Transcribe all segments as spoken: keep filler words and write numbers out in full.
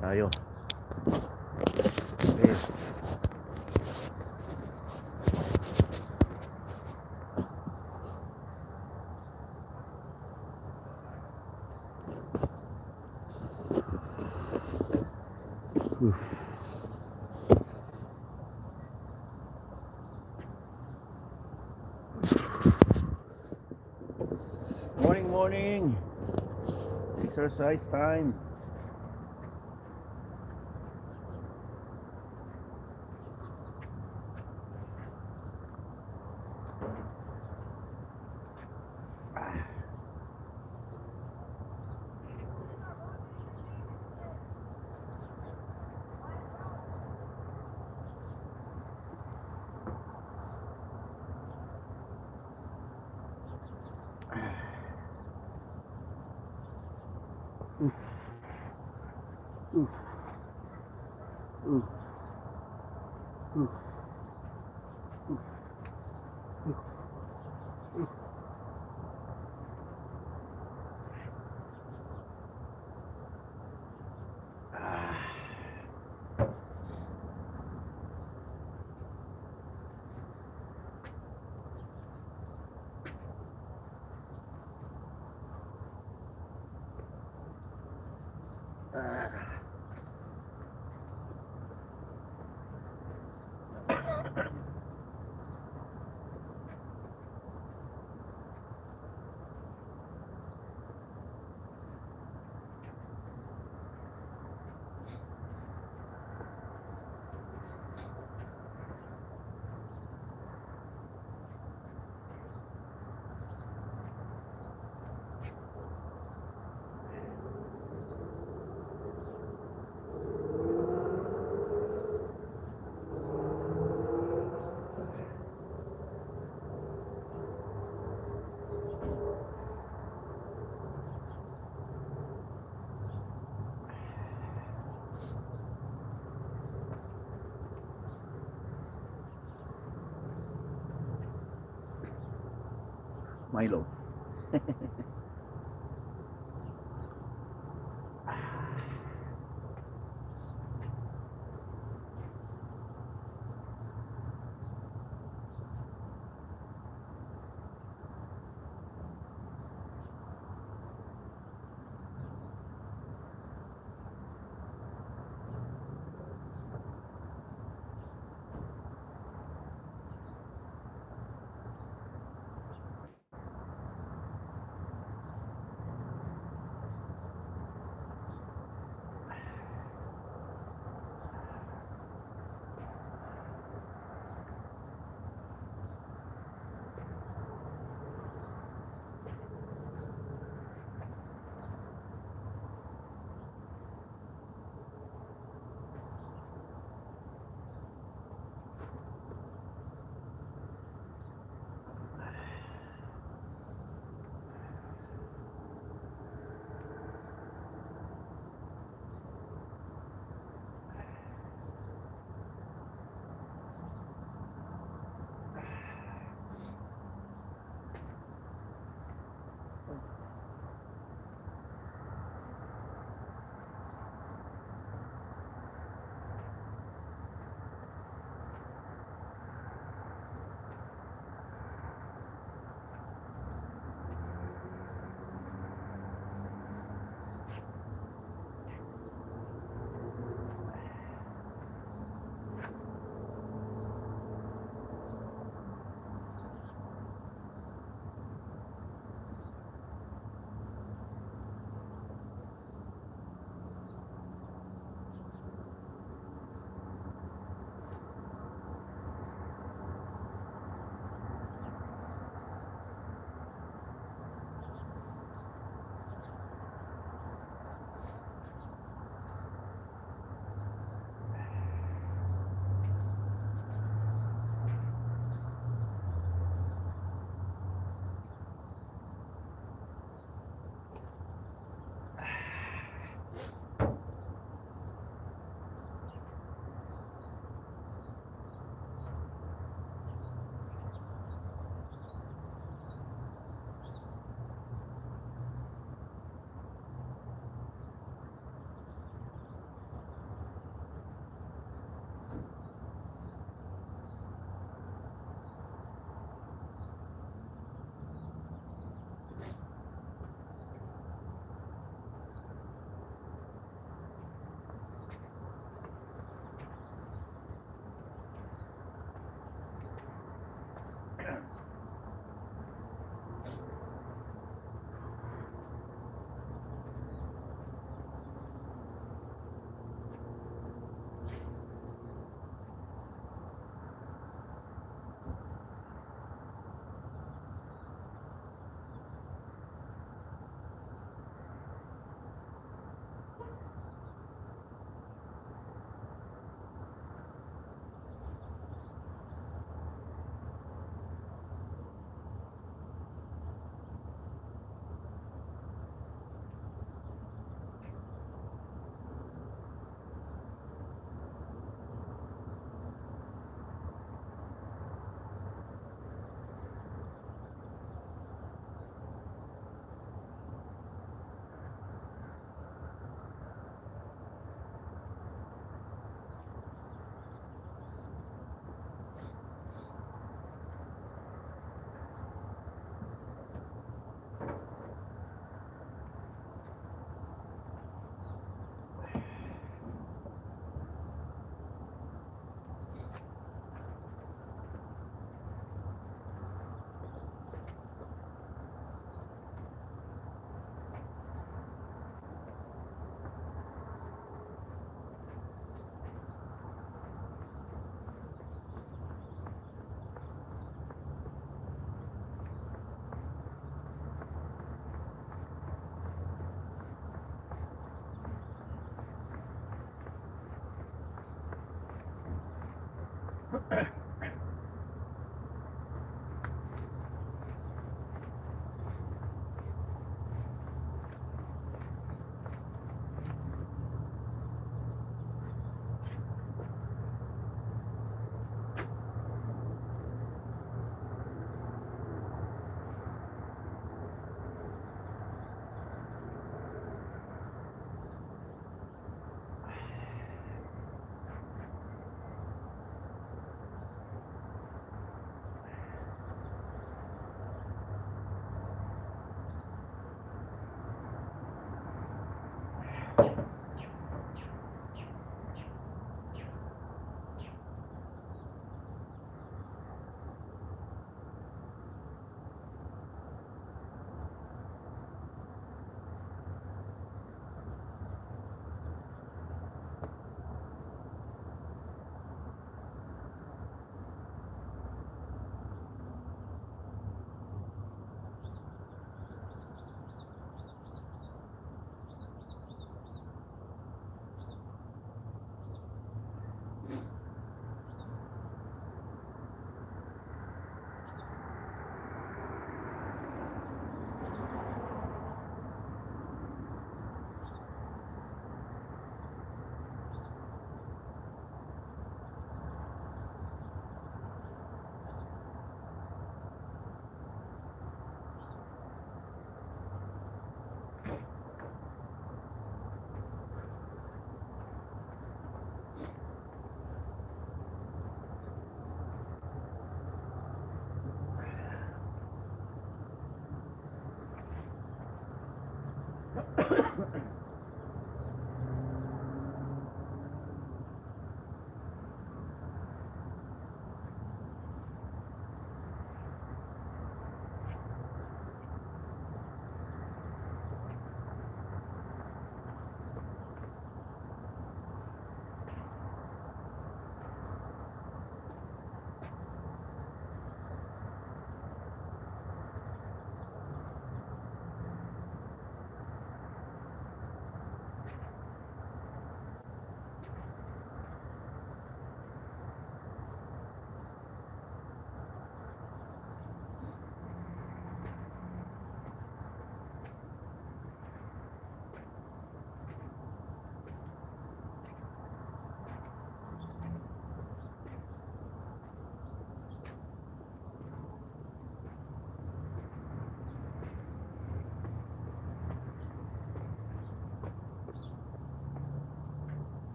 Tayo. Okay. Morning, morning. Exercise time. Milo.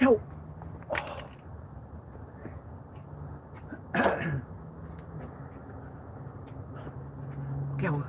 Pacquiao! Pacquiao!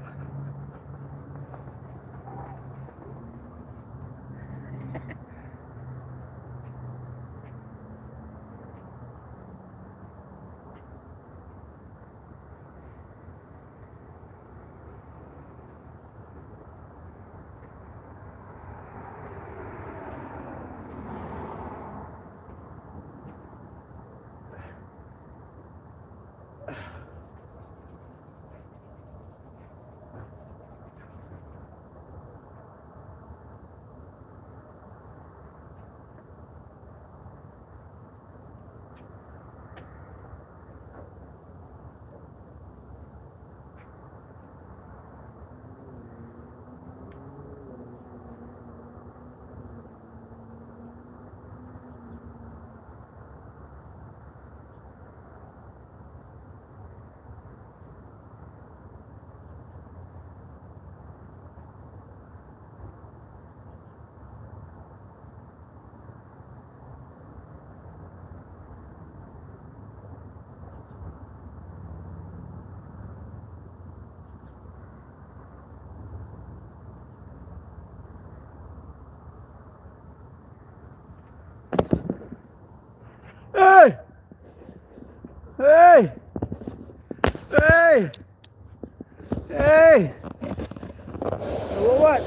Hey! What?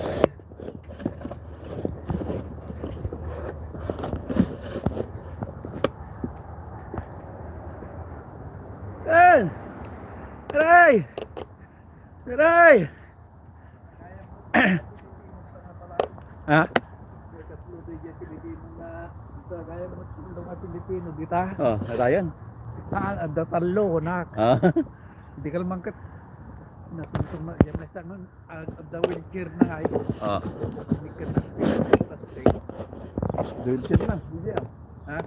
Hey! Aray! Aray! Ha? Kaya mo tulong ang Pilipino, di ta? Oh, katayan. Ah, adda tallo, nak. Ah. Di ka naman kat-, natuntun na, yan na siya, man. Ah, adda wheelchair na ay. Ah. Hindi ka na, plastic. Wheelchair na. Hindi, ah. Ha?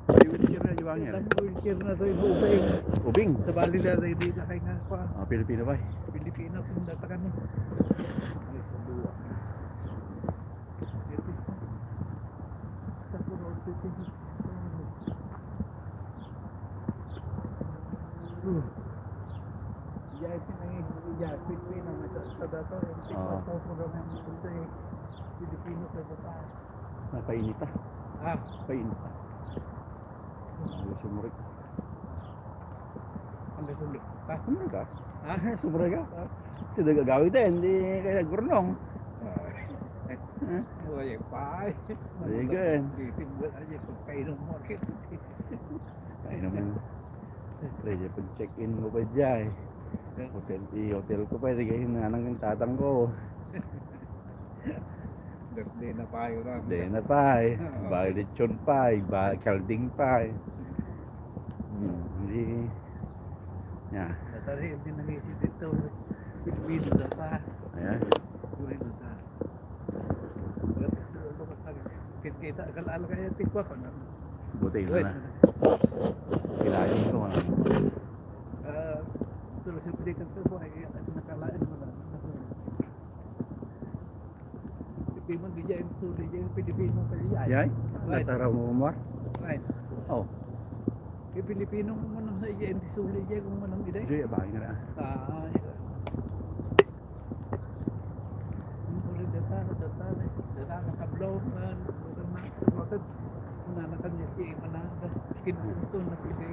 May wheelchair na, di ba, nga? Ang wheelchair na to, yung ubing. Ubing? Sa bali na, di, di na kayo nga, pa. Ah, Pilipino ba, eh? Pilipino, kung data kami. Ay, sa duwa. Ito, sa puno, ito, ito. Hmm. Iya, ito na yun. Iya, Pilipino, ito, sa dato, yung Oo. Ito, puno na yung ito, eh. Pilipino, sa bata. Napainit, ah. Ah. Painit, ah. Ang sumurik. Ang sumurik. Ah. Sumurik ka? Ah. Sumurik ka? Ah. Sino gagawin tayo? Hindi kayo nagurnong. Ah. Eh? Wala pa, eh. Hindi ka, eh. Hindi, hindi, wala, eh. Pagkainom mo, eh. Kainom mo. Pwede pag-check-in mo pa dyan, eh. Hotel, i-hotel ko pa, eh. Sige, hinanang yung tatang ko. Birthday na pa yun, ah. Birthday na pa, eh. Oo. Ba, lechon pa, eh. Ba, kalding pa, eh. Hmm, hindi. Yeah. Natari, hindi nangisip dito. Pilipino na ta. Ayan. Pilipino na ta. Kita, kita, kal-, ala kaya tikwa ko na. Buti na Wait. na. Kailangan ko, ano. Ah, pero siyempre, kanto ko, ay, nakalain mo na. Hindi man di dyan, so di dyan, Pilipino pa di dyan. Yay? Right. Natara mo, Omar? Right. Oh. Kay Pilipino mo man sa iya, hindi suli dyan kung manang gida. Joy, abangin na. Ah, iya. Ang uli data, data, data, nakablaw, man, bukan na, bakit? Nananakan niya si Imananda. Kinukuntun na pwede.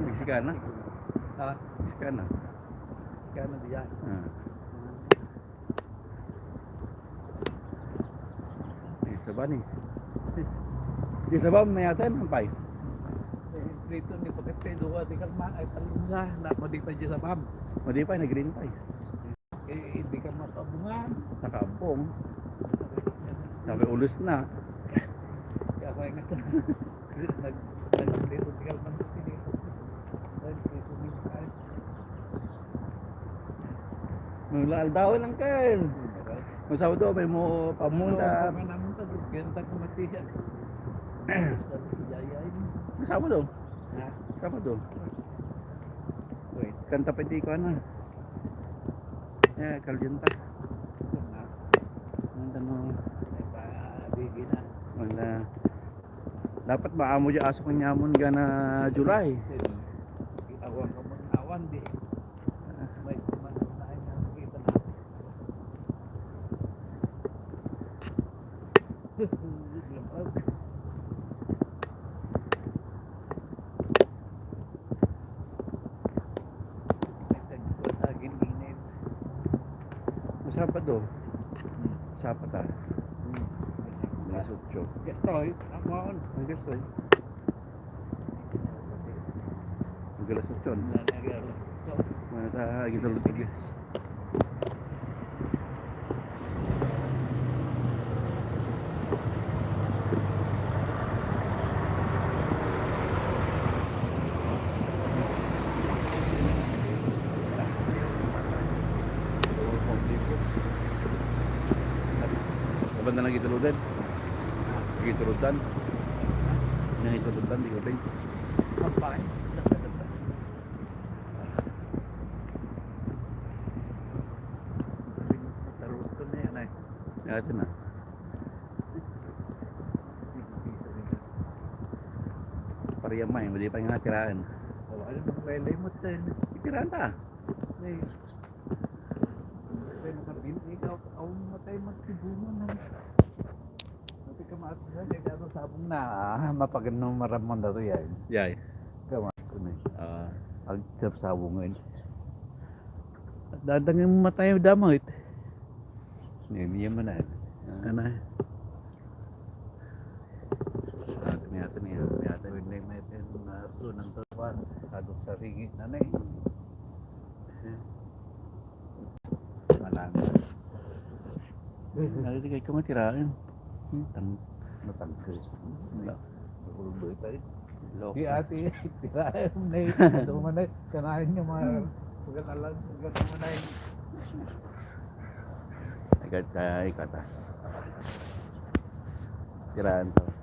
Mexicana? Ha? Mexicana. Mexicana diyan. Ah. Eh, saba ni. Di saba, may atan, ang pay. Eh, prito ni Pakete, duwa, di ka ma-, ay, talong na, na, madi pa di sabam. Madi pa, nag-green pie. Eh, hindi ka makabungan. Nakaabong. Sabi, ulos na. Kaya ako yung nag-, nag-, nag-, Nung aldaw lang kayo. Masawdo, may mo pamunda. Oo, pamunda, pamunda, pamunda, pamunda. Sabado. Ha? Sabado. Wait. Kanta pa di ko, ano. Eh, kalyenta. Ang tanong. Ay, pa, bigi na. Wala. Dapat maamo di aso kanyamon gana July. Awan ka man, awan di. May kuman na ay nakikita na. Masapa do. Sapa ta. Alas otso. Gastoy, ako on. Ang gastoy. Ang galas otso. Mana ta, gitulog ko, guys. Kaban na lang gituludan. Gituludan. Nang ituludan, di ko pin. Kampay. Taruto na yan, eh. Ito na. Pariyamay, hindi pa nga tiraan. Oh, ano nang lele mo, ten? Itiraan ta. Ay. Ay, nakabin-, ikaw, awan matay magtibungan na. Pati ka maasa, kaya ka sabong na, ah, mapaganong maramon na to yan. Yay. Kama, ano eh. Agtabsabongen. Dadangin matay damay. Ngayon, yan man na. Ano? Ato niya, ato niya, ato niya. Pwede may pen na ito ng tapan. Kado sa ringit na na eh. Malangit. Narinig ko nga tiraen. Tang- Matangkil. Wala. Makulboy tayo. Loko. Di ate, tiraen na eh. Ito man eh. Kanain niya mga pagkatalag. Pagkatalag na eh. Ikat, ah, ikat, ah. Tiraen to.